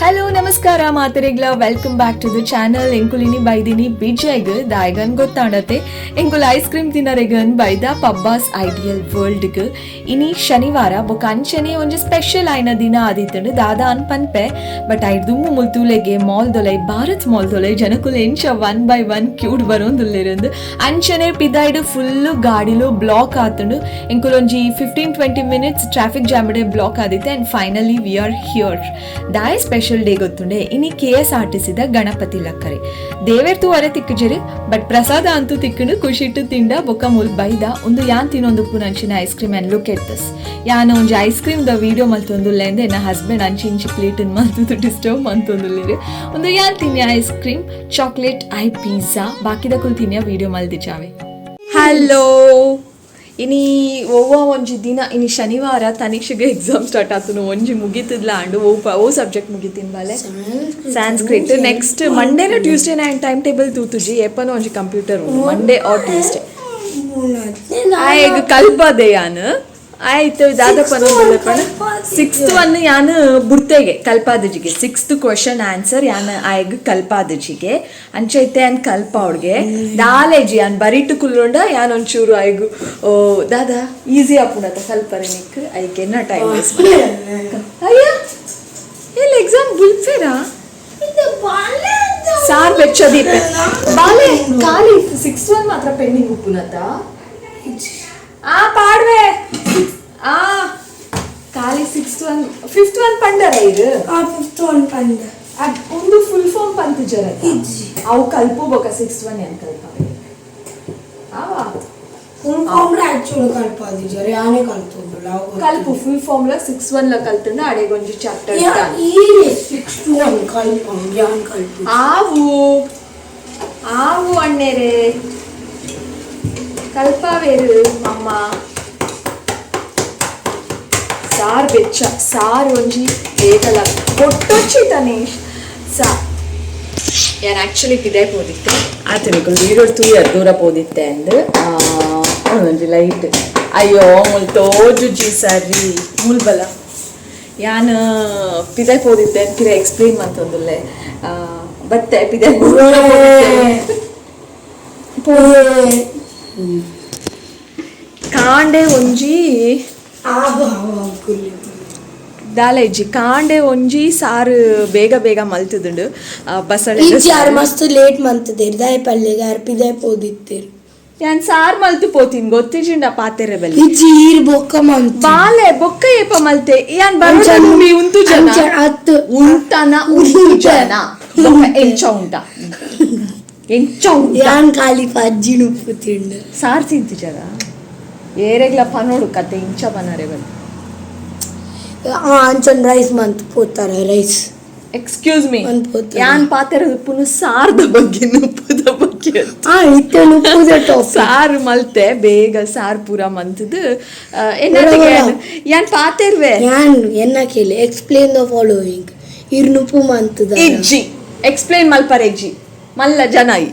Hello ನಮಸ್ಕಾರ ಮಾತರೆಗ್ಲ, welcome back to the channel. ಎಂಕುಲಿನಿ ಬೈದಿನಿ ಬಿಜಯಗ್ ದಾಯಗನ್ ಗೊತ್ತಾಡತೆ ಎಂಕುಲ್ ಐಸ್ ಕ್ರೀಮ್ ತಿನ್ನರೆಗನ್ ಬೈದ ಪಬ್ಬಾಸ್ ಐಡಿಯಲ್ ವರ್ಲ್ಡ್ಗ್. ಇನಿ ಶನಿವಾರ ಬೊಕ ಅಂಚನೆ ಒಂಜಿ ಸ್ಪೆಷಲ್ ಆಯ್ನ ದಿನ ಆದಿತ್ತಂಡು ದಾದಾ ಅನ್ ಪನ್ಪೆ. ಬಟ್ ಐಡ್ ದುಮ್ಮು ಮುಲ್ತೂಲೆಗೆ ಮಾಲ್ ದೊಲೈ, ಭಾರತ್ ಮಾಲ್ ದೊಲೈ ಜನಕುಲು ಎಂಚ one by one ಕ್ಯೂಡ್ ಬರೋಂದುಲ್ಲೆರಂದು. ಅಂಚನೆ ಪಿದಾಯ್ಡ್ ಫುಲ್ ಗಾಡಿಲು ಬ್ಲಾಕ್ ಆತುಂಡು. ಎಂಕುಲ್ ಒಂಜಿ 15-20 minutes traffic jam block ಆದಿತ್ತೆ. And finally we are here. ದಾಯ special day ಗೊತ್ತುಂಡೆ? ಇನಿ K S R T ಸಿದ Ganapati ಲಕ್ಕರೆ. ದೇವೇರ್ ತೂವರೆ ತಿಕ್ಕುಜೆರು, ಬಟ್ ಪ್ರಸಾದ ಅಂತೂ ತಿಕ್ಕುಂಡು. ಖುಷಿಟ್ಟು ತಿಂಡ ಬೊಕ್ಕ ಮುಲ್ ಬೈದ. ಒಂದು ಯಾನ್ ತಿನ್ನೊಂದು ಪುನಂಚಿನ ice cream. And look at this, ಯಾನ್ ಒಂಜಿ ice cream the video ಮಲ್ತೊಂದುಲ್ಲೆ ಎನ್ನ ಹಸ್ಬೆಂಡ್ ಅಂಚಿ ಇಂಚಿ ಪ್ಲೇಟ್ ಮಲ್ತೊಂದು ಡಿಸ್ಟರ್ಬ್ ಮಲ್ತೊಂದುಲ್ಲೆರ್. ಒಂದು ಯಾನ್ ತಿನ್ಯ ice cream, chocolate I pizza. ಬಾಕಿದಕುಲು ತಿನ್ಯ video ಮಲ್ದಿಚಾವೆ. Hello, ಇನಿ ಒವ್ವ ಒಂಜಿ ದಿನ? ಇನಿ ಶನಿವಾರ. ತನಿಷೆಗೆ ಎಕ್ಸಾಮ್ ಸ್ಟಾರ್ಟ್ ಆತನು. ಒಂಜಿ ಮುಗಿತದ್ಲ ಅಂಡು. ಓ ಓ ಸಬ್ಜೆಕ್ಟ್ ಮುಗಿತಿನ ಬಾಲೆ? ಸ್ಯಾನ್ಸ್ಕ್ರಿಟ್. ನೆಕ್ಸ್ಟ್ ಮಂಡೇನ ಟ್ಯೂಸ್ಡೇನ and time table ತೂತುಜಿ. ಏಪನೋ ಒಂಜಿ computer, Monday R Tuesday. ಆಯಗ್ ಕಲ್ಪದೆ ಯಾನ್. ಆಯ್ತು, ದಾದಪ್ಪ, ಸಿಕ್ಸ್ತ್ ಒನ್ ಯಾನ್ ಬುಡ್ತೆಗೆ ಕಲ್ಪಾದಜಿಗೆ. Sixth question answer ಯಾನ್ ಆಯಗ್ ಕಲ್ಪಾದಜಿಗೆ. ಅಂಚೈತೆ ಯಾನ್ ಕಲ್ಪ ಅವ್ಳಿಗೆ ದಾಲೇಜಿ. ಯಾನ್ ಬರಿಟು ಕುಲ್ಲುಂಡ ಯಾನ್ ಒಂಚೂರು ಆಯ್ಗು, ಓ ದಾದಾ ಈಸಿ ಆಪುಂಡತ ಕಲ್ಪರೆ ನಿಕ್. ಐಕ್ ಎನ್ನ ಟೈಮ್ ವೇಸ್ಟ್? ಅಯ್ಯ, ಎಲ್ಲಿ ಎಕ್ಸಾಮ್ ಬುಲ್ಫೇರಾ? ಸಾರ್ ಬೆಚ್ಚದೀಪೆ ಬಾಲೆ. ಖಾಲಿ ಸಿಕ್ಸ್ ಒನ್ ಮಾತ್ರ ಪೆಂಡಿಂಗ್ ಉಪ್ಪುನತ. ಆ ಪಾಡ್ವೆ ಆ ಖಾಲಿ sixth one, fifth one ಪಂಡರ ಇದು. ಆ ಫಿಫ್ತ್ ಒನ್ ಪಂಡ. ಅದ್ ಒಂದು ಫುಲ್ ಫಾರ್ಮ್ ಪಂತಿಜರ. ಇಜ್ಜಿ. ಅವು ಕಲ್ಪು ಬೊಕ ಸಿಕ್ಸ್ತ್ ಒನ್ ಏನ್ ಕಲ್ಪ ಆವಾ? Full form actually ಕಲ್ಪಾದಿಜಾರೆ, ಯಾನೇ ಕಲ್ತೊಂದುಲ್ಲ ಅವು. ಕಲ್ಪು ಫುಲ್ ಫಾರ್ಮ್ ಲ ಸಿಕ್ಸ್ ಒನ್ ಲ ಕಲ್ತಂಡ ಅಡೆಗೊಂಜಿ ಚಾಪ್ಟರ್. ಈರೆ ಸಿಕ್ಸ್ತ್ ಒನ್ ಕಲ್ಪ ಯಾನ್ ಕಲ್ಪು. ಆವು ಆವು ಅಣ್ಣೇರೆ, ಕಲ್ಪಾವೇರು ಅಮ್ಮ. ಸಾರ್ ಬೆಚ್ಚ, ಸಾರ್ ಒಂಜಿ ಬೇಗಲ ಕೊಟ್ಟೊಚ್ಚಿ ತನೀಶ್ ಸಾ. ಯಾನ್ ಆಕ್ಚುಲಿ ಪಿದಾಯ್ ಪೋದಿತ್ತೆ. ಆತನಿಗೆ ವೀಡಿಯೋ ತೂಯರ್ ದೂರ ಪೋದಿತ್ತೆ ಅಂದ್ ಒಂಜಿ ಲೈಟ್. ಅಯ್ಯೋ, ಮುಲ್ ತೋಜುಜಿ ಸರಿ. ಮುಲ್ಬಲ ಯಾನ್ ಪಿದಾಯ್ ಪೋದಿತ್ತೆ ಪಿರ ಎಕ್ಸ್ಪ್ಲೇನ್ ಮಂತೊಂದುಲ್ಲೆ. ಬತ್ತೆ ಪಿದಾಯ್. ಪೋಯೆ. ಕಾಂಡೆ ಒಂಜಿ ಆಹು ಆಹು ಕುಲ್ಲಿ. ದಾಲ ಇಜ್ಜಿ. ಕಾಂಡೆ ಒಂಜಿ ಸಾರು ಬೇಗ ಬೇಗ ಮಲ್ತದುಂಡು, ಬಸಳೆ. ಇಜ್ಜಿ, ಯಾರು ಮಸ್ತ್ ಲೇಟ್ ಮಂತದೇರ್. ದಾಯ ಪಲ್ಲೆಗೆ ಯಾರು ಪಿದಾಯ್ ಪೋದಿತ್ತೇರ್. ಯಾನ್ ಸಾರ್ ಮಲ್ತು ಪೋತಿನ್ ಗೊತ್ತಿಜಿಂಡ ಪಾತೆರೆ ಬಲ್ಲಿ. ಇಜ್ಜಿ, ಈರ್ ಬೊಕ್ಕ ಮಂತ್. ಬಾಲೆ, ಬೊಕ್ಕ ಏಪ ಮಲ್ತೆ? ಯಾನ್ ಬರೋಣ ಉಂತು ಜನ. ಅತ್ತು. ಉಂಟನ ಉಂತು ಜನ ಬೊಕ್ಕ ಎಂಚ ಉಂಟ, ಎಂಚ ಉಂಟ? ಯಾನ್ ಖಾಲಿ ಪಜ್ಜಿನ ಉಪ್ಪು ತಿಂಡು. ಸಾರ್ ತಿಂತಿಜರ? ಏರೆಗ್ಲ ಪನೋಡು ಕತೆ ಇಂಚ ಬನ್ನರೆ ಬಲ್ಲಿ. ಅಂಚನ್ ರೈಸ್ ಮಂತ್ ಪೋತಾರೆ, rice. Excuse me. ಒಂದ್ ಪೋತಾರೆ. ಯಾನ್ ಪಾತೆರದ ಪುನ ಸಾರ್ದ ಬಗ್ಗೆ, ನುಪ್ಪುದ ಬಗ್ಗೆ. ಆ ಇತ್ತೆ ನುಪ್ಪುದ ಟಾಪಿಕ್. ಸಾರು ಮಲ್ತೆ ಬೇಗ, ಸಾರ್ ಪೂರ ಮಂತದು. ಯಾನ್ ಪಾತೆರ್ವೆ. ಯಾನ್ ಎನ್ನ ಕೇಳಿ, explain the following. ಇರ್ ನುಪ್ಪು ಮಂತದ. ಇಜ್ಜಿ, ಎಕ್ಸ್ಪ್ಲೇನ್ ಮಲ್ಪರೆ ಇಜ್ಜಿ. ಮಲ್ಲ ಜನ ಈ.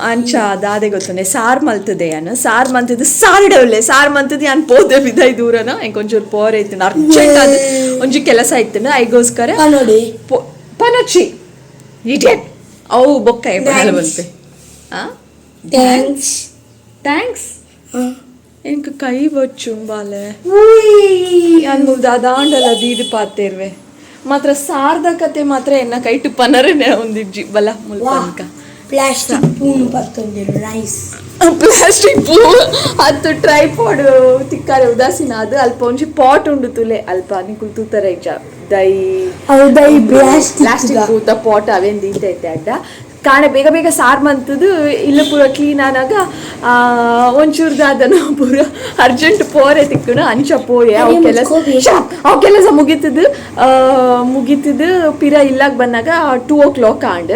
ಅಂಚ ದಾದೆ ಗೊತ್ತುಂಡೆ? ಸಾರ್ ಮಲ್ತದೆ ಯಾನ್. ಸಾರ್ ಮಂತದ್ದು ಸಾರಿಡವಲ್ಲೆ. ಸಾರ್ ಮಂತದ್ದು ಯಾನ್ ಪೋದೆ ಬಿದೈ ದೂರನ. ಎಂಕ್ ಒಂಚೂರು ಪೋರೆ ಇತ್ತು, ಅರ್ಜೆಂಟ್ ಅದು ಒಂಜಿ ಕೆಲಸ ಇತ್ತು, ಐಗೋಸ್ಕರ. ನೋಡಿ. ಪನೊಚ್ಚಿ ಇಡಿಯಟ್. ಅವು ಬೊಕ್ಕ ಬಂತೆ. ಆ. Thanks. Thanks. ಎಂಕ್ ಕೈ ಬಚ್ಚು ಬಾಲೆ. ಯಾನ್ ಮುಲ್ ದಾದಾಂಡಲ ದೀದ್ ಪಾತೇರ್ವೆ ಮಾತ್ರ. ಸಾರ್ದ ಕತೆ ಮಾತ್ರ ಎನ್ನ ಕೈಟು ಪನರನೆ ಒಂದಿಜ್ಜಿ. ಬಲ ಮುಲ್ಪ. ಪ್ಲಾಸ್ಟಿಕ್ ಪೂನು ಪತ್ತೊಂದಿರು ರೈಸ್. ಪ್ಲಾಸ್ಟಿಕ್ ಪೂ ಅತ್ತು, ಟ್ರೈಪಾಡ್ ತಿಕ್ಕಾರೆ ಉದಾಸೀನ. ಅದು ಅಲ್ಪ ಒಂಜಿ ಪಾಟ್ ಉಂಡು ತುಲೆ ಅಲ್ಪ. ನಿಕುಲು ತೂತರ ಇಜ್ಜ ದೈ? ಹೌದಾ, ಈ ಪ್ಲಾಸ್ಟಿಕ್. ಪ್ಲಾಸ್ಟಿಕ್ ಪೂತ ಪಾಟ್ ಅವೇನ್ ದೀತೈತೆ ಅಡ್ಡ ಕಾಣೆ. ಬೇಗ ಬೇಗ ಸಾರ್ ಮಂತದು ಇಲ್ಲ ಪೂರ ಕ್ಲೀನ್ ಆನಾಗ ಒಂಚೂರು ದಾದನ ಪೂರ ಅರ್ಜೆಂಟ್ ಪೋರೆ ತಿಕ್ಕುನು. ಅಂಚ ಪೋಯೆ. ಅವು ಅರೆ, ಕೆಲಸ ಮುಚ್ಕೋಬಿ. ಅವು ಕೆಲಸ ಮುಗಿತದು. ಮುಗಿತದು ಪಿರ ಇಲ್ಲಾಗ ಬಂದಾಗ 2 ಓ ಕ್ಲಾಕ್ ಆಂಡ್.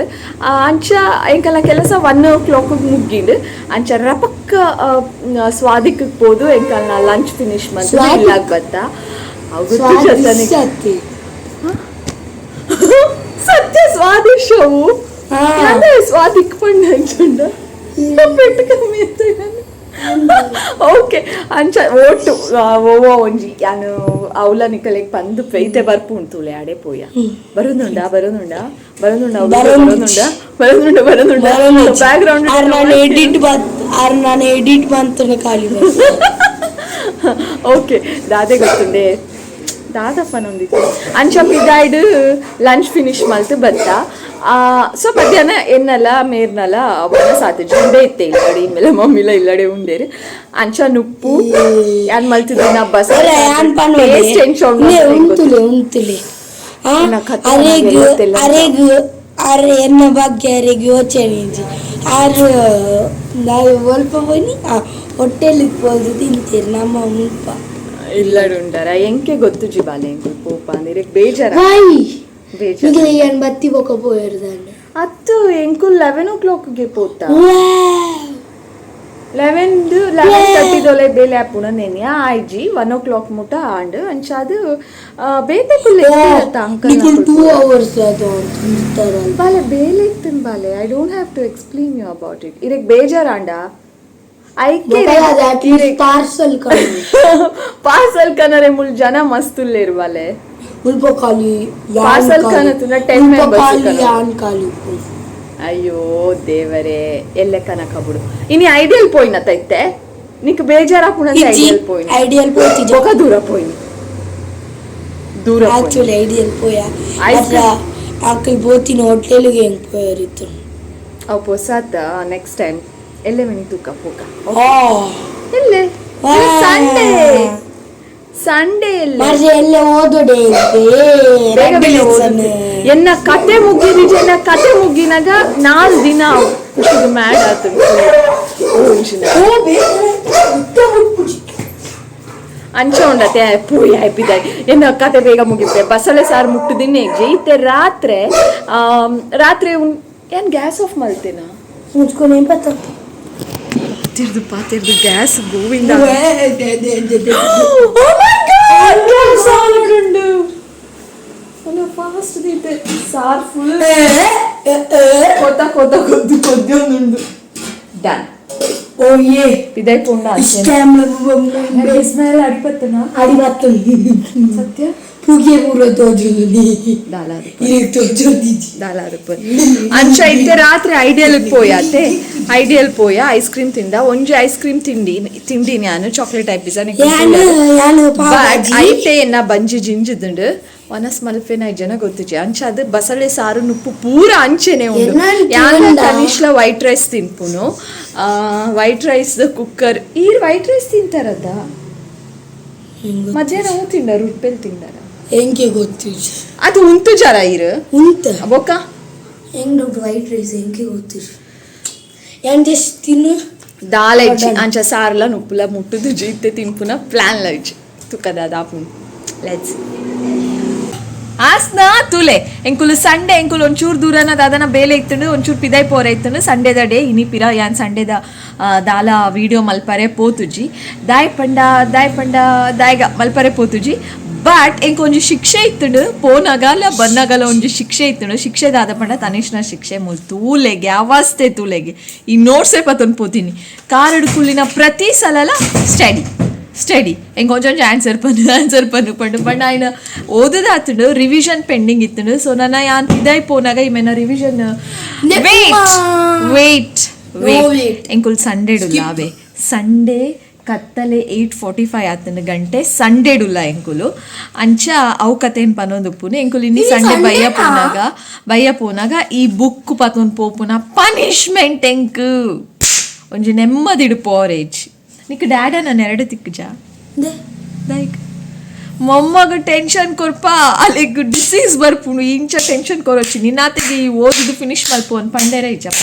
ಅಂಚ ಎಂಕಲ್ನ ಕೆಲಸ 1 ಓ ಕ್ಲಾಕ್ ಮುಗ್ಗಿಂಡು. ಅಂಚ ರಪಕ್ಕ ಸ್ವಾದಿಕ್ ಪೋದು ಎಂಕಲ್ನ ಲಂಚ್ ಫಿನಿಶ್ ಮಂತದು ಸ್ವಾದಿಕ್? ಇಲ್ಲಾಗ ಬತ್ತ. ಅವು ಗೊತ್ತು ಜತನಿಗೆ. ಸ್ವಾದಿಷ್ಟ. ಸತ್ಯ ಸ್ವಾದಿಷ್ಟವು. ಹಾ. ಅದೇ ಸ್ವಾದಿಕ್ ಪಂಡ ಅಂಚುಂಡ ಪೆಟ್ಟು ಕಮ್ಮಿ ಅಂತ. Okay ಅಂಚ ಓಟು ಓವೋ ಒಂಜಿ ಯಾನು ಅವಲ ನಿಕಲೆಗ್ ಪಂದು ಪೈತೆ ಬರ್ಪು ಉಂತುಲೆ ಆಡೆ ಪೋಯ ಬರುನುಂಡಾ ಬರುನುಂಡಾ ಬರುನುಂಡಾ ಬರುನುಂಡಾ ಬರುನುಂಡ ಬರುನುಂಡ ಬ್ಯಾಕ್ ಗ್ರೌಂಡ್. ಆರ್ ನಾನು ಎಡಿಟ್ ಬತ್ ಆರ್ ನಾನು ಎಡಿಟ್ ಬಂತನೆ ಖಾಲಿ. ಓಕೆ, ದಾದೆ ಗೊತ್ತುಂಡೆ ದಾದಪ್ಪ ನೊಂದಿತ್ತು. ಅಂಚ ಪಿದಾಯ್ಡು ಲಂಚ್ ಫಿನಿಶ್ ಮಲ್ತು ಬತ್ತ. ಸೊ ಮಧ್ಯಾಹ್ನ ಎನ್ನಲ ಮೇರ್ನಲ ಅವನ ಸಾತೆ ಜುಂಡೆ ಇತ್ತೆ ಇಲ್ಲಡೆ ಇಮ್ಮೆಲ ಮಮ್ಮಿಲ ಇಲ್ಲಡೆ ಉಂಡೇರು. ಅಂಚ ನುಪ್ಪು ಯಾನ್ ಮಲ್ತಿದ್ದಿನ ಬಸ್ ಯಾನ್ ಟೇಸ್ಟ್ ಎಂಚ ಉಂಡು ಉಂತುಲೆ ಉಂತುಲೆ. ಎನ್ನ ಕತೆ ಅರೆಗ್ ನನಗೆ ಗೊತ್ತಿಲ್ಲ. ಅರೆಗ್ ಅರೆ ಎನ್ನ ಬಗ್ಗೆ ಅರೆಗ್ ಯೋಚನೆ ಇಜ್ಜಿ. ಆರ್ ನಾವು ಒಲ್ಪ ಪೋನಿ ಹೋಟೆಲ್ಗೆ ಪೋದು ತಿಂತೀರಿ ನಮ್ಮ ಮುಲ್ಪ. ಇಲ್ಲಡೆ ಉಂಡಾರ ಎಂಕೆ ಗೊತ್ತುಜಿ ಬಾಲೆ ಎಂಕುಲು ಪೋಪ ಅಂದ್ರೆ ಬೇಜಾರ. ವಾಯ್. ಬೇಜಾರ. ನಿಗಲೆ ಏನ್ ಬತ್ತಿ ಬೊಕ ಪೋಯಿರ್ದಾಂಡ? ಅತ್ತು ಎಂಕುಲು 11 ಓ ಕ್ಲಾಕ್ಗೆ ಪೋತ. 11 11:30 ದೊಲೆ ಬೇಲೆ ಆಪುಣ ನೆನ್ಯ ಆಯ್ಜಿ 1 ಓ ಕ್ಲಾಕ್ ಮುಟ ಆಂಡ್. ಅಂಚ ಅದು ಬೇತೆ ಕುಲ್ಲೆ ಅಂಕಲ್. ನಿಕುಲ್ 2 ಅವರ್ಸ್ ಅದು ತಿಂತಾರಲ್ಲ. ಬಾಲೆ ಬೇಲೆ ಇತ್ತಿನ ಬಾಲೆ, I don't have to explain you about it. ಇರೆಗ್ ಬೇಜಾರಾಂಡ ಐಕೆ. ಪಾರ್ಸಲ್. ಪಾರ್ಸಲ್ ಕನರೆ ಮುಲ್ ಜನ ಮಸ್ತ್ ಉಲ್ಲೇರು ಬಾಲೆ. ಮುಲ್ಪ ಖಾಲಿ. Parcel ಕನತುನ 10 members ಖಾಲಿ. ಕನ. ಯಾನ್ ಖಾಲಿ. ಅಯ್ಯೋ ದೇವರೇ, ಎಲ್ಲೆ ಕನಕ ಬಿಡು. ಇನಿ ಐಡಿಯಲ್ ಪೋಯಿನ ತೈತೆ ನಿಕ್ ಬೇಜಾರಾಪುಣ ಐಡಿಯಲ್ ಪೋಯಿನ. ಐಡಿಯಲ್ ಪೋತಿಜ. ಬೊಕ ದೂರ ಪೋಯಿನಿ ದೂರ ಪೋಯಿನಿ. ಆಕ್ಚುಲಿ ಐಡಿಯಲ್ ಪೋಯ. Ice ಅದ್ರ ಆಕಲ್ ಬೋತಿನ ಹೋಟೆಲ್ಗೆ ಹೆಂಗ್ ಪೋಯರಿತ್ತು. ಅವು ಪೊಸಾತ ನೆಕ್ಸ್ಟ್ ಟೈಮ್ ಎಲ್ಲೆ ಮಿನಿ ತೂಕ ಪೋಕ. ಆ. ಎಲ್ಲೆ. ವಾ. ಸಂಡೇ ಸಂಡೇ ಎಲ್ಲೆ. ಮಾರ್ರೆ ಎಲ್ಲೆ ಓದೋಡೆ. ಬೇಗ ಬೇಗ ಓದುದು. ಎನ್ನ ಕತೆ ಮುಗಿದಿಜ. ಎನ್ನ ಕತೆ ಮುಗಿನಾಗ 4 ದಿನ ಖುಷಿಗೆ ಮ್ಯಾಡ್ ಆತು. ಅಂಚ ಉಂಡತೆ ಪೂಯ್ ಆಯ್ಪಿದಾಯ್ ಎನ್ನ ಕತೆ ಬೇಗ ಮುಗಿಪೆ. ಬಸಳೆ ಸಾರು ಮುಟ್ಟುದಿನ್ನೇ ಇತ್ತೆ ರಾತ್ರೆ ರಾತ್ರಿ ಏನ್ ಗ್ಯಾಸ್ ಆಫ್ ಮಲ್ತೇನಾ? ಮುಚ್ಕೊಂಡು ಏನ್ ಪತ್ತ. ತಿರ್ದು ಪಾತಿರ್ದು ಗ್ಯಾಸ್ ಗೋವಿಂದ ಉಂಡು ಫಾಸ್ಟ್ ದೀತೆ ಸಾರ್ ಫುಲ್ ಕೊತ ಕೊತ ಕೊದ್ದು ಕೊದ್ದೊಂದುಂಡು. ಡನ್. ಓ ಏ. ಪಿದಾಯ್ ಪುಂಡ. ಸ್ಮೆಲ್ ಅಡಿಪತ್ತನ. ಅಡಿ ಬತ್ತು. ಸತ್ಯ. ಪುಗೆ ಪೂರ ತೋಜುಂದು. ದಾಲ. ಇರೆಗ್ ತೋಜೊಂದಿಜ್ಜಿ. ದಾಲ ಅಂಚ ಇತ್ತೆ ರಾತ್ರಿ ಐಡಿಯಲ್ ಪೋಯಾತೆ. ಐಡಿಯಲ್ ಪೋಯ ಐಸ್ ಕ್ರೀಮ್ ತಿಂದ. ಒಂಜಿ ಐಸ್ ಕ್ರೀಮ್ ತಿಂಡಿ ತಿಂಡಿ ನಾನು ಚಾಕ್ಲೇಟ್ ಐಪಿಸ. ಯಾನ್ ಯಾನ್ ಬಟ್ ಪಾವಾಜಿ. ಐತೆ ಎನ್ನ ಬಂಜಿ ಜಿಂಜಿದುಂಡು ವನಸ್ ಮಲ್ಪೆನ ಜನ ಗೊತ್ತಿಜಿ. ಅಂಚ ಅದು ಬಸಳೆ ಸಾರು ನುಪ್ಪು ಪೂರ ಅಂಚೆನೆ ಉಂಡು. ಎನ್ನನ್ ಯಾನ್ ತಿಂಡ. ತನಿಷ್ಲ ವೈಟ್ ರೈಸ್ ತಿನ್ಪುನು. White rice cooker ಈರ್ ವೈಟ್ ರೈಸ್ ತಿಂತಾರದ. ಮಧ್ಯಾಹ್ನ ಹೂ ತಿಂಡಾರ ಉಪ್ಪೆಲ್ ತಿಂಡಾರ. ಎಂಕೆ ಗೊತ್ತಿಜ್ಜಿ. ಅದು ಉಂತು ಜರ ಇರು. ಉಂತ. ಬೊಕ್ಕ. ಹೆಂಗ್ ವೈಟ್ ರೈಸ್ ಎಂಕೆ ಗೊತ್ತಿಜ್ಜಿ. ಯಾನ್ ಜಸ್ಟ್ ತಿನ್ನು. ದಾಲ ಇಜ್ಜಿ. ಅಂಚ ಸಾರ್ಲ ನುಪ್ಪುಲ ಮುಟ್ಟುದು ಇತ್ತೆ ತಿನ್ಪುನ ಪ್ಲಾನ್ ಲ ಇಜ್ಜಿ. ತುಕ್ಕದ ದಾಪುನು let's ಆಸ್ನ ತುಲೆ ಎಂಕುಲು ಸಂಡೆ ಎಂಕುಲು ಒಂಚೂರು ದೂರನ ದಾದನ ಬೇಲೆ ಇತ್ತುಂಡು ಒಂಚೂರು ಪಿದಾಯ್ ಪೋರ ಇತ್ತುಂಡು ಸಂಡೇದ ಡೇ ಇನಿ ಪಿರ ಯಾನ್ ಸಂಡೇದ ದಾಲ ವೀಡಿಯೋ ಮಲ್ಪರೆ ಪೋತುಜಿ. ದಾಯ್ ಪಂಡ ದಾಯ್ ಪಂಡ ದಾಯ್ಗ ಮಲ್ಪರೆ ಪೋತುಜಿ. ಬಟ್ ಎಂಕ್ ಒಂಜಿ ಶಿಕ್ಷೆ ಇತ್ತುಂಡು. ಪೋನಗಲ ಬನ್ನಗಲ ಒಂಜಿ ಶಿಕ್ಷೆ ಇತ್ತುಂಡು. ಶಿಕ್ಷೆ ದಾದ ಪಂಡ ತನಿಷ್ನ ಶಿಕ್ಷೆ ಮುಲ್ ತೂಲೆಗೆ ಅವಸ್ಥೆ ತೂಲೆಗೆ ಈ ನೋಟ್ಸೇ ಪತ್ತೊಂದು ಪೋತೀನಿ. ಕಾರಡು ಕುಲ್ಲಿನ ಪ್ರತಿ ಸಲಲ ಸ್ಟಡಿ ಸ್ಟಡಿ ಎಂಕ್ ಒಂಜೊಂಜಿ ಆನ್ಸರ್ ಪನ್ನು ಆನ್ಸರ್ ಪನ್ನು ಪಂಡು ಪಂಡ ಆಯ್ನ ಓದುದಾತುಂಡು. Revision pending ಇತ್ತುಂಡು. ಸೊ ನನ್ನ ಯಾನ್ ಪಿದಾಯ್ ಪೋನಾಗ ಇಮೆನ revision wait wait. No wait. Wait. ಎಂಕುಲ್ ಸಂಡೇಡುಲ್ಲ ಅವೇ ಸಂಡೇ ಕತ್ತಲೆ 8:45 ಆತನ ಗಂಟೆ ಸಂಡೇಡುಲ್ಲ ಎಂಕುಲು. ಅಂಚ ಅವು ಕತೆನ್ ಪನೊಂದುಪ್ಪುನು ಎಂಕುಲು ಇನ್ನಿ ಇನಿ ಸಂಡೆ ಬಯ್ಯ ಸಂಡೇನಾ? ಪೋನಾಗ ಬಯ್ಯ ಪೋನಾಗ ಈ ಬುಕ್ ಪತೊಂದು ಪೋಪುನ ಪನಿಷ್ಮೆಂಟ್ ಎಂಕ್ ಒಂಜಿ ನೆಮ್ಮದಿಡು ಪೋರೇಜ್. ನಿಕ್ ಡ್ಯಾಡ ನಾನು ಎರಡು ತಿಕ್ಕುಜಾ ಲೈಕ್ ಮೊಮ್ಮಗ ಟೆನ್ಷನ್ ಕೊರ್ಪ ಅಲ್ಲಿಗ್ ಡಿಸೀಸ್ ಬರ್ಪುಂಡು. ಇಂಚ ಟೆನ್ಷನ್ ಕೊರೊಚ್ಚಿ ನಿನ್ನಾತೆಗೆ ಈ ಓದುದು ಫಿನಿಶ್ ಮಲ್ಪು ಅಂದ್ ಪಂಡೇರ ಇಜ್ಜಪ್ಪ.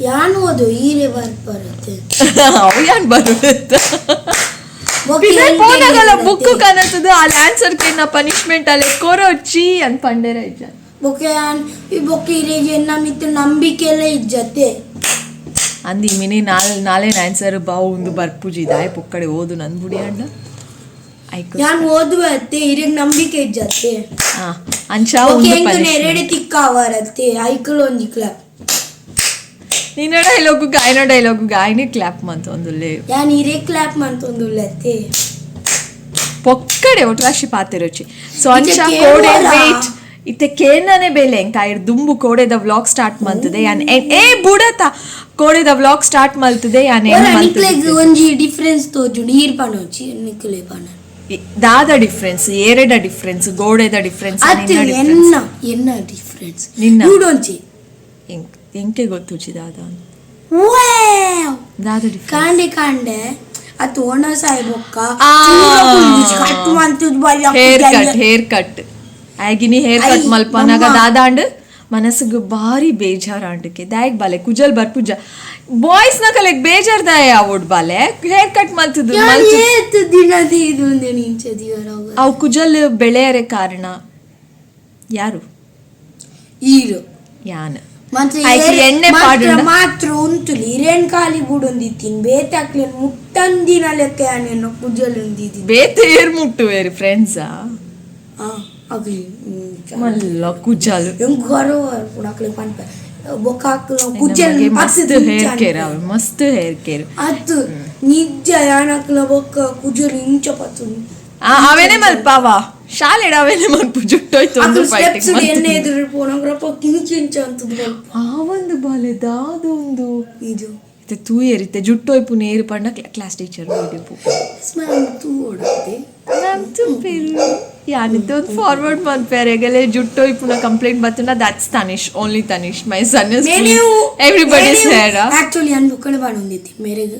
ಯಾನ್ ಓದು ಈರೆ ಬರ್ಪರತ್ತೆ. ಅವು ಯಾನ್ ಬರುತ್ತ ಪೋನಾಗಲ್ಲ ಬುಕ್ ಕನತದ ಅಲ್ಲಿ ಆನ್ಸರ್ ಕೇನ ಪನಿಷ್ಮೆಂಟ್ ಅಲ್ಲಿ ಕೊರೊಚ್ಚಿ ಅಂದ್ ಪಂಡೇರ ಇಜ್ಜ. ಬೊಕೆ ಯಾನ್ ಈ ಬೊಕ್ಕೆ ಇರೆಗೆ ಎನ್ನ ಮಿತ್ತು ನಂಬಿಕೆ ಎಲ್ಲ ಇಜ್ಜತೆ. ಅಂದಿ ಮಿನಿ ನಾಲ್ ನಾಲೇನ್ ಆನ್ಸರ್ ಬಾವು ಒಂದು ಬರ್ಪುಜಿ ದಾಯ್ ಪೊಕ್ಕಡೆ ಓದು ನನ್ ಬುಡಿ ಅಣ್ಣ ಐಕು. ಯಾನ್ ಓದುವೆ ಅತ್ತೆ ಇರೆಗ್ ನಂಬಿಕೆ ಇಜ್ಜತೆ. ಹಾ ಅಂಚ ಬೊಕೆ ಒಂದು ಎಂಕ್ ಪನಿಷ್ಮೆಂಟ್ ನೆರಡೆ ತಿಕ್ಕಾವರತ್ತೆ ಐಕಲ್ ಒಂಜಿ ಕ್ಲಾಪ್. ನಿನ್ನ ಡೈಲಾಗು ಗಾಯನ ಡೈಲಾಗು ಗಾಯನೇ ಕ್ಲಾಪ್ ಮಂತೊಂದುಲ್ಲೆ. ಯಾನ್ ಇರೇ ಕ್ಲಾಪ್ ಮಂತೊಂದುಲ್ಲತ್ತೆ. ಪೊಕ್ಕಡೆ ಒಟ್ರಾಶಿ ಪಾತೆರೊಚ್ಚಿ. ಸೊ ಅಂಚ ಇತ್ತೆ ಕೋಡೆ ಕೇನುವರಾ? ವೇಟ್, ಇತ್ತೆ ಕೇನನೆ ಬೇಲೆ ಎಂಕ ಐರ್ ದುಂಬು ಕೋಡೆದ ವ್ಲಾಗ್ ಸ್ಟಾರ್ಟ್ ಮಲ್ತದೆ ಯಾನ್. ಏ ಬುಡತ, ಕೋಡೆದ ವ್ಲಾಗ್ ಸ್ಟಾರ್ಟ್ ಮಲ್ತದೆ ಯಾನ್. ಒರ ಏನ್ ನಿಕ್ಲೆಗ್ ಮಲ್ತದೆ? ಒಂಜಿ ಡಿಫರೆನ್ಸ್ ತೋಜುಂಡು, ಈರ್ ಪನೊಚ್ಚಿ, ನಿಕ್ಲೆ ಪನ. ದಾದ ಡಿಫ್ರೆನ್ಸ್? ಏರೆಡ ಡಿಫ್ರೆನ್ಸ್? ಗೋಡೆದ ಡಿಫ್ರೆನ್ಸ್? ಅತ್ತು, ಎನ್ನ ಎನ್ನ ಡಿಫರೆನ್ಸ್. ನಿನ್ನ. ಯೂಡೊಂಚಿ. ಎಂಕೆ ಗೊತ್ತುಜಿ ದಾದ. ವಾವ್! ದಾದ ಡಿಫ್ರೆನ್ಸ್? ಕಾಂಡೆ ಕಾಂಡೆ ಅತ್ತು ಒಣ ಸಾಯ್ಬೊಕ್ಕ ಆ. ಕಟ್ ಮಂತುದ್ ಬಲ್ಲ. ಹೇರ್ ಕಟ್, ಹೇರ್ ಕಟ್ ಆಗಿನಿ ಹೇರ್ ಕಟ್ I, ಮಲ್ಪನಾಗ ಮಮ್ಮ. ದಾದಾಂಡ್ ಮನಸ್ಸಿಗೆ ಭಾರಿ ಬೇಜಾರ್ ಆಂಡಕ್ಕೆ. ದಾಯಕ್ ಬಾಲೆ ಕುಜಲ್ ಬರ್ಪುಜ? ಬಾಯ್ಸ್ ನ ಕಲೆಗ್ ಬೇಜಾರ್ ದಾಯ ಆವೊಡ್ ಬಾಲೆ ಹೇರ್ ಕಟ್ ಮಲ್ತದು ಮಲ್ತದು? ಏತ್ ದಿನದ ಇದು ನಿಂಚ ದಿವರ. ಅವು ಕುಜಲ್ ಬೆಳೆಯರೆ ಕಾರಣ ಯಾರು? ಈರು. ಯಾನ್? ಮಾತ್ರ. ಆಯ್ತು, ಎಣ್ಣೆ ಮಾತ್ರ ಪಾಡುಂಡ? ಮಾತ್ರ ಉಂತುಲಿ ಇರೇನ್ ಖಾಲಿ ಬುಡೊಂದಿತ್ತೀನಿ, ಬೇತಾಕ್ಲೇನ್ ಮುಟ್ಟಂದಿನ ಲೆಕ್ಕ ಯಾನೇನೋ ಕುಜಲ್ ಉಂದಿದ್ದೀನಿ. ಬೇತೆ ಏರ್ ಮುಟ್ಟುವೇರು ಫ್ರೆಂಡ್ಸಾ? ಆ ಅಗ್ಲಿ. ಮಲ್ಲ ಕುಜಲ್. ಎಂಕ್ ಗರ್ವ ಇರ್ಪುಂಡು ಅಕ್ಲೆ ಪನ್ಪೆ ಬೊಕ್ಕ ಅಕ್ಲು ಕುಜಲ್. ಮಸ್ತ್ ಹೇರ್ ಕೇರ್ ಅವೆ, ಮಸ್ತ್ ಹೇರ್ ಕೇರ್. ಅತ್ತು, ನಿಜ ಯಾನ್ ಅಕ್ಲ ಬೊಕ್ಕ ಕುಜಲ್ ಇಂಚ ಪತ್ತುಂಡು. ಅವೇನೆ ಮಲ್ಪಾವ, ಶಾಲೆಡ್ ಅವೇನೆ ಮಲ್ಪು ಜುಟ್ಟೋಯ್ತು ಒಂದು. ಅಕ್ಲು ಸ್ಟೆಪ್ಸ್ ಎಣ್ಣೆ ಎದುರು ಪೋನಗ್ರಪ್ಪ ಕಿಂಚ ಇಂಚ ಅಂತದ್ ಮಲ್ಪ. ಆ ಒಂದು ಬಾಲೆ ದಾದೊಂದು ಇದು. ಇತ್ತೆ ತೂಯೆರಿತ್ತೆ ಜುಟ್ಟೋಯ್ಪು ನೇರು ಪಂಡ ಕ್ಲಾಸ್ ಟೀಚರ್ ವೀಡಿಯೋ. ಮ್ಯಾಮ್ ತೂವೊಡತ್ತೆ. ಮ್ಯಾಮ್ ತುಪ್ಪೇರು ಯಾನಿತ್ತೆ ಒಂದು ಫಾರ್ವರ್ಡ್ ಮನ್ಪೇರೆ ಜುಟ್ಟೋಯ್ಪುನ ಕಂಪ್ಲೇಂಟ್ ಬತ್ತುಂಡ. That's Tanish, only Tanish, my son is everybody's hair. Actually ಯಾನ್ ಬುಕ್ಕಡೆ ಪಾಡೊಂದಿತ್ತಿ ಮೇರೆಗ್.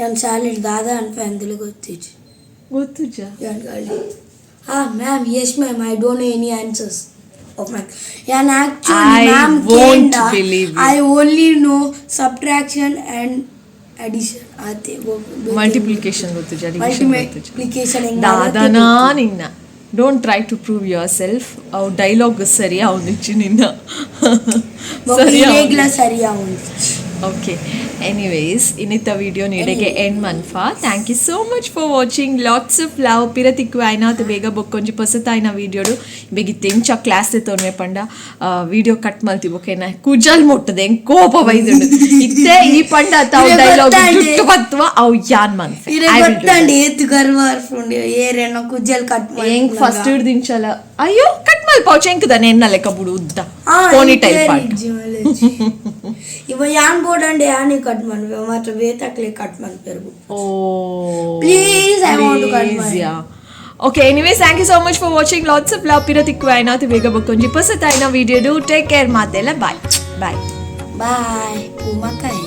ಯಾನ್ ಶಾಲೆಡ್ ದಾದ ಅನ್ಪೆ ಅಂದಲೆ ಗೊತ್ತಿಜ್ಜಿ. ಗೊತ್ತುಜ? ಯಾನ್ ಗಾಳಿ ಹಾ ma'am, yes ma'am, I don't know any answers of ma'am. ಯಾನ್ actually I ma'am won't believe you. I only know subtraction and addition ಆತೆ. Multiplication ಗೊತ್ತುಜ? Addition ಗೊತ್ತುಜ? ಮಲ್ಟಿಪ್ಲಿಕೇಶನ್. ದಾದನಾ ನಿನ್ನ. Don't try to prove yourself. ಅವು ಡೈಲಾಗ್ ಸರಿ ಅವನಿಚ್ಚು ನಿನ್ನ ಸರಿ. ಸರಿ ಆವೊಂದಿಜ್ಜಿ. ಓಕೆ, ಎನಿವೇಸ್, ಇನ್ನಿತ ವಿಡಿಯೋ ನೀಡೆಗೆ ಎಂಡ್ ಮನ್ಫಾ. Thank you so much for watching, lots of love. ಪಿರತಿಕ್ಕು ಆಯ್ನಾತ್ ಬೇಗ ಬೊಕ್ಕೊಂಜಿ ಪೊಸತಾಯ್ನ ವಿಡಿಯೋಡು. ಬೇಗ ತೆಂಚ ಕ್ಲಾಸ್ ತೊನ್ವೆ ಪಂಡ ವಿಡಿಯೋ ಕಟ್ ಮಲ್ತಿ. ಓಕೆನಾ? ಕುಜಲ್ ಮುಟ್ಟದೆ ಎಂಕ್ ಕೋಪ ಬೈದುಂಡು ಇತ್ತೆ. ಈ ಪಂಡ ತಾವು ಇರೆ ಡೈಲಾಗ್ ಗೊತ್ತಾಂಡೆ. ಜುಟ್ಟು ಬತ್ವ ಅವು ಯಾನ್ ಮನ್ಫೆ. ಇರೆ ಗೊತ್ತಂడి ಏತ್ ಗರ್ವ ಅರ್ಪುಂಡು ಏರೇನೋ ಕುಜಲ್ ಕಟ್. ಎಂಕ್ ಫಸ್ಟ್ ಹಿಡ್ದಿಂಚಲ ಅಯ್ಯೋ ಕಟ್ ಮಲ್ಪಾವ್ ಎಂಕದಾನೆ ಎನ್ನ ಲೆಕ್ಕ ಬುಡು ಉದ್ದ ಪೋನಿ ಟೈಲ್ ಪಾಟ್. ಇವ ಯಾನ್ ಬೋಡಂಡೆ ಯಾನೇ ಕಟ್ ಮನ್ಪೆ ಮಾತ್ರ ಬೇತಾಕ್ಲೆ ಕಟ್ ಮನ್ಪೆರ್. Oh. Please, I want to cut Please, mine. yeah. Okay, anyways, thank you so much for watching. Lots of love. ಪಿರತಿಕ್ಕು ಆಯ್ನಾತು ಬೇಗ ಬೊಕ್ಕೊಂಜಿ ಪೊಸತಾಯ್ನ ವಿಡಿಯೋ. Do take care ಮಾತೆಲ್ಲ. Bye bye. ಬಾಯ್ ಪೂಮಕಾಯ್.